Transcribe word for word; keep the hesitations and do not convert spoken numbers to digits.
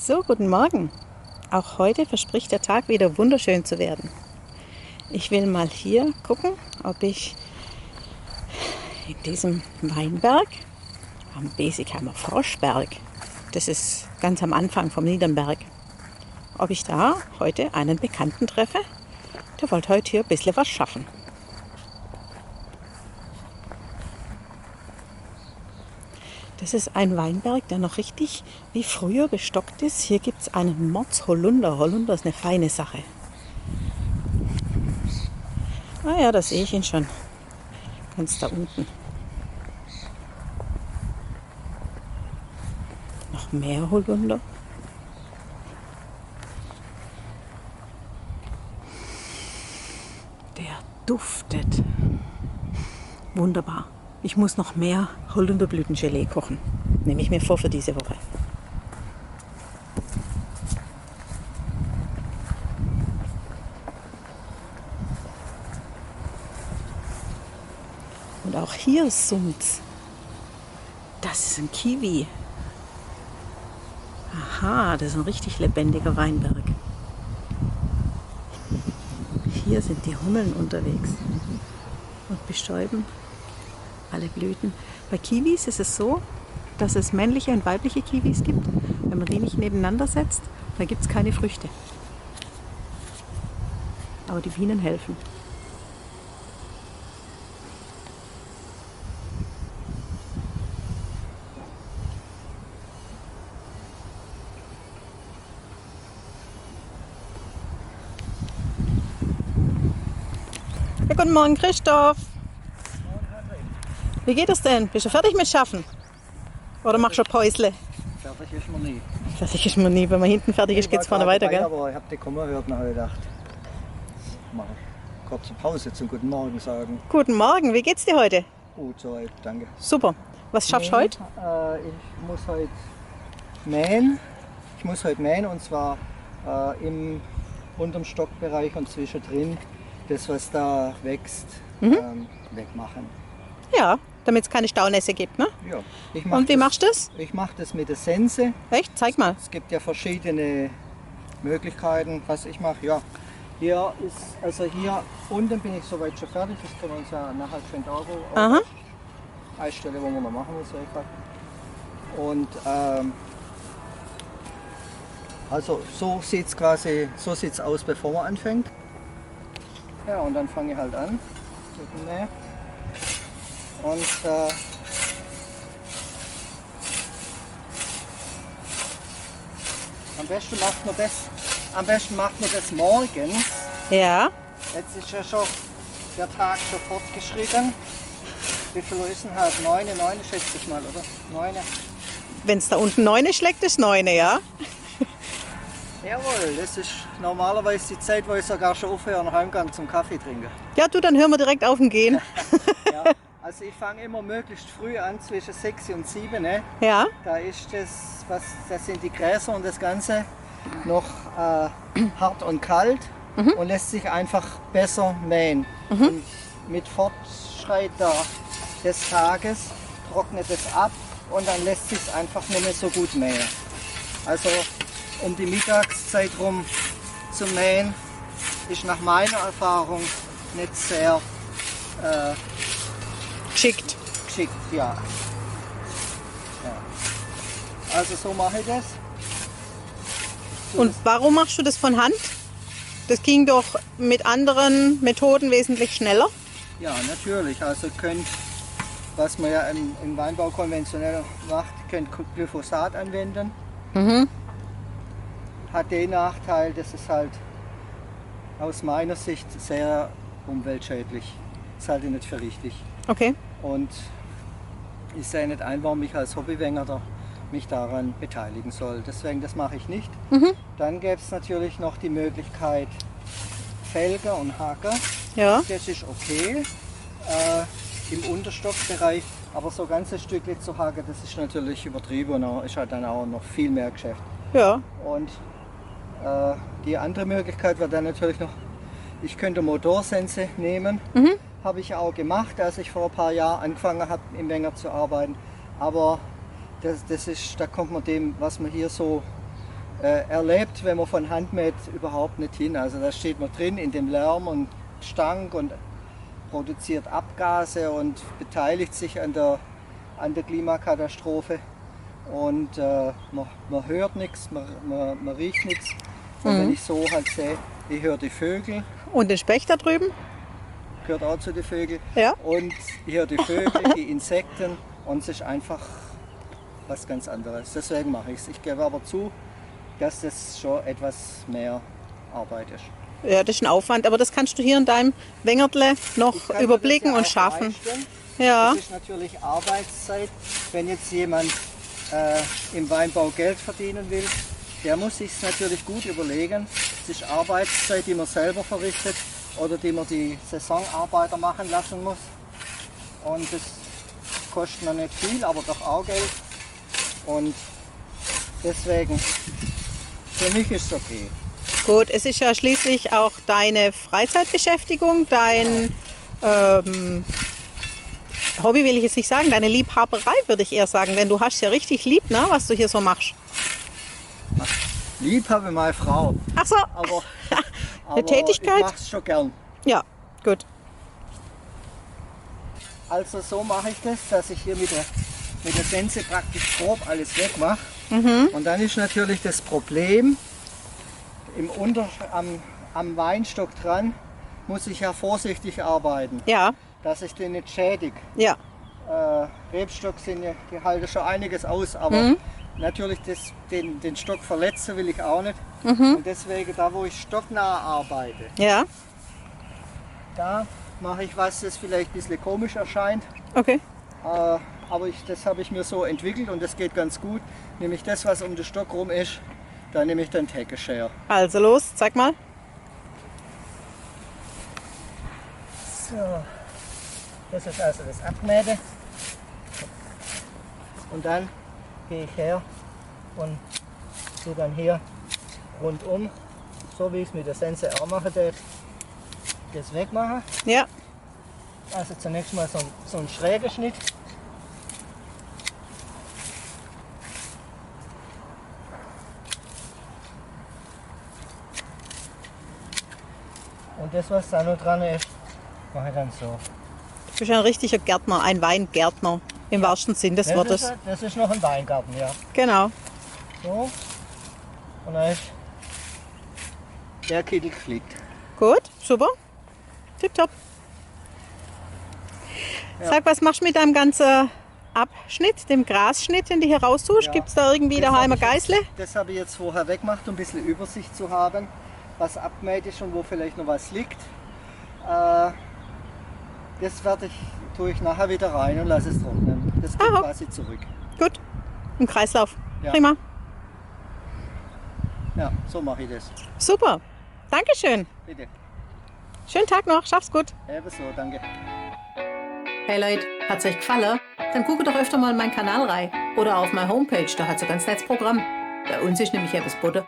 So, guten Morgen. Auch heute verspricht der Tag wieder wunderschön zu werden. Ich will mal hier gucken, ob ich in diesem Weinberg am Besigheimer Froschberg, das ist ganz am Anfang vom Niedernberg, ob ich da heute einen Bekannten treffe. Der wollte heute hier ein bisschen was schaffen. Das ist ein Weinberg, der noch richtig wie früher bestockt ist. Hier gibt's einen Mords-Holunder. Holunder ist eine feine Sache. Ah ja, da sehe ich ihn schon. Ganz da unten. Noch mehr Holunder. Der duftet. Wunderbar. Ich muss noch mehr Holunderblütengelee kochen. Nehme ich mir vor für diese Woche. Und auch hier summt's. Das ist ein Kiwi. Aha, das ist ein richtig lebendiger Weinberg. Hier sind die Hummeln unterwegs und bestäuben alle Blüten. Bei Kiwis ist es so, dass es männliche und weibliche Kiwis gibt. Wenn man die nicht nebeneinander setzt, dann gibt's keine Früchte. Aber die Bienen helfen. Ja, guten Morgen, Christoph. Wie geht es denn? Bist du fertig mit Schaffen? Oder machst du Päusle? Fertig ist man nie. Fertig ist man nie. Wenn man hinten fertig ist, geht's vorne weiter, gell? Ich war gerade dabei, aber ich hab dich kommen gehört und hab gedacht, mach ich kurze Pause zum Guten Morgen sagen. Guten Morgen, wie geht's dir heute? Gut, soweit, danke. Super. Was schaffst du heute? Mähen, äh, ich muss heute mähen. Ich muss heute mähen und zwar, äh, im unteren Stockbereich und zwischendrin das, was da wächst, mhm, ähm, wegmachen. Ja, damit's keine Staunässe gibt, ne? Ja. Und wie machst du das? Ich mach das mit der Sense. Echt? Zeig mal. Es gibt ja verschiedene Möglichkeiten, was ich mache. Ja, hier ist, also hier unten bin ich soweit schon fertig. Das können wir uns ja nachher schön da so, aha, einstellen, wo man noch machen muss, einfach. Und, ähm, also so sieht's quasi, so sieht's aus, bevor man anfängt. Ja, und dann fange ich halt an mit dem Mähen. Und, äh, am besten macht man das, am besten macht man das morgens. Ja. Jetzt ist ja schon der Tag schon fortgeschritten. Wie viel Uhr ist denn? Halb neun, neun schätze ich mal, oder? Neun. Wenn's da unten neun schlägt, ist neun, ja. Jawohl, das ist normalerweise die Zeit, wo ich sogar schon aufhöre und heimgehe zum Kaffee trinken. Ja, du, dann hören wir direkt auf und gehen. Ja. Also ich fange immer möglichst früh an, zwischen sechs und sieben, ne? Ja. Da ist das, was, das sind die Gräser und das Ganze noch, äh, hart und kalt, mhm, und lässt sich einfach besser mähen. Mhm. Und mit Fortschreiten des Tages trocknet es ab und dann lässt sich's einfach nicht mehr so gut mähen. Also um die Mittagszeit rum zu mähen, ist nach meiner Erfahrung nicht sehr, äh, geschickt. Geschickt, ja. Ja. Also so mache ich das. So. Und warum machst du das von Hand? Das ging doch mit anderen Methoden wesentlich schneller. Ja, natürlich. Also könnt, was man ja im, im Weinbau konventionell macht, könnt Glyphosat anwenden. Mhm. Hat den Nachteil, dass es halt aus meiner Sicht sehr umweltschädlich. Das halte ich nicht für richtig. Okay. Und ich sehe nicht ein, warum ich als Hobbywänger da mich daran beteiligen soll. Deswegen, das mache ich nicht. Mhm. Dann gäbe es natürlich noch die Möglichkeit, Felge und Hacke. Ja. Das ist okay, äh, im Unterstockbereich. Aber so ganze Stücke zu hacken, das ist natürlich übertrieben und auch, ist halt dann auch noch viel mehr Geschäft. Ja. Und, äh, die andere Möglichkeit wäre dann natürlich noch, ich könnte Motorsense nehmen. Mhm. Habe ich auch gemacht, als ich vor ein paar Jahren angefangen habe, im Wenger zu arbeiten. Aber das, das ist, da kommt man dem, was man hier so Äh, er lebt, wenn man von Hand mäht, überhaupt nicht hin. Also da steht man drin in dem Lärm und Gestank und produziert Abgase und beteiligt sich an der, an der Klimakatastrophe. Und äh, man, man hört nichts, man, man, man riecht nichts. Und wenn ich so halt sehe, ich höre die Vögel, Und den Specht da drüben? Gehört auch zu den Vögeln. Ja. Und ich höre die Vögel, die Insekten und es ist einfach was ganz anderes. Deswegen mache ich es. Ich gebe aber zu, dass das schon etwas mehr Arbeit ist. Ja, das ist ein Aufwand, aber das kannst du hier in deinem Wengertle noch Ich kann mir überblicken das ja und auch schaffen. Leisten. Ja, Das ist natürlich Arbeitszeit. Wenn jetzt jemand äh, im Weinbau Geld verdienen will, der muss sich natürlich gut überlegen. Es ist Arbeitszeit, die man selber verrichtet oder die man die Saisonarbeiter machen lassen muss. Und das kostet noch nicht viel, aber doch auch Geld. Und deswegen, für mich ist es okay. Gut, es ist ja schließlich auch deine Freizeitbeschäftigung, dein ähm, Hobby will ich jetzt nicht sagen, deine Liebhaberei würde ich eher sagen, denn du hast ja richtig lieb, ne, was du hier so machst. Lieb habe meine Frau, Ach so, aber, Eine aber Tätigkeit? Ich mache es schon gern. Ja, gut. Also so mache ich das, dass ich hier mit der, mit der Sense praktisch grob alles wegmache. Mhm. Und dann ist natürlich das Problem, im Unter am, am Weinstock dran muss ich ja vorsichtig arbeiten, Ja, dass ich den nicht schädige. Ja. Äh, Rebstock sind ja, die halten schon einiges aus, aber Mhm. natürlich das, den, den Stock verletzen will ich auch nicht. Mhm. Und deswegen, da wo ich stocknah arbeite, Ja. Da mache ich was, das vielleicht ein bisschen komisch erscheint. Okay. Äh, aber ich, das habe ich mir so entwickelt und das geht ganz gut. Nämlich das, was um den Stock rum ist, da nehme ich dann die Heckenschere. Also los, zeig mal. So. Das ist also das Abmähte. Und dann gehe ich her und tue dann hier rundum, so wie ich es mit der Sense auch mache, das, das wegmache. Ja. Also zunächst mal so, ein- so einen schrägen Schnitt. Und das, was da noch dran ist, mache ich dann so. Du bist ein richtiger Gärtner, ein Weingärtner im wahrsten Sinn des Das Wortes. Ist, das ist noch ein Weingarten, ja. Genau. So. Und dann ist der Kittel geflickt. Gut, super. Tipptopp. Ja. Sag, was machst du mit deinem ganzen Abschnitt, dem Grasschnitt, den du hier raustust? Ja. Gibt es da irgendwie Das daheim ein hab ich jetzt- Geißle? Das habe ich jetzt vorher weggemacht, um ein bisschen Übersicht zu haben, was abgemäht ist und wo vielleicht noch was liegt. Äh, das werde ich, tue ich nachher wieder rein und lasse es trocknen. Das kommt Aha. Quasi zurück. Gut. Im Kreislauf. Ja. Prima. Ja, so mache ich das. Super. Dankeschön. Bitte. Schönen Tag noch. Schaff's gut. Ebenso, danke. Hey Leute, hat's euch gefallen? Dann guckt doch öfter mal in meinen Kanal rein oder auf meine Homepage, da hat's ein ganz nettes Programm. Bei uns ist nämlich etwas geboten.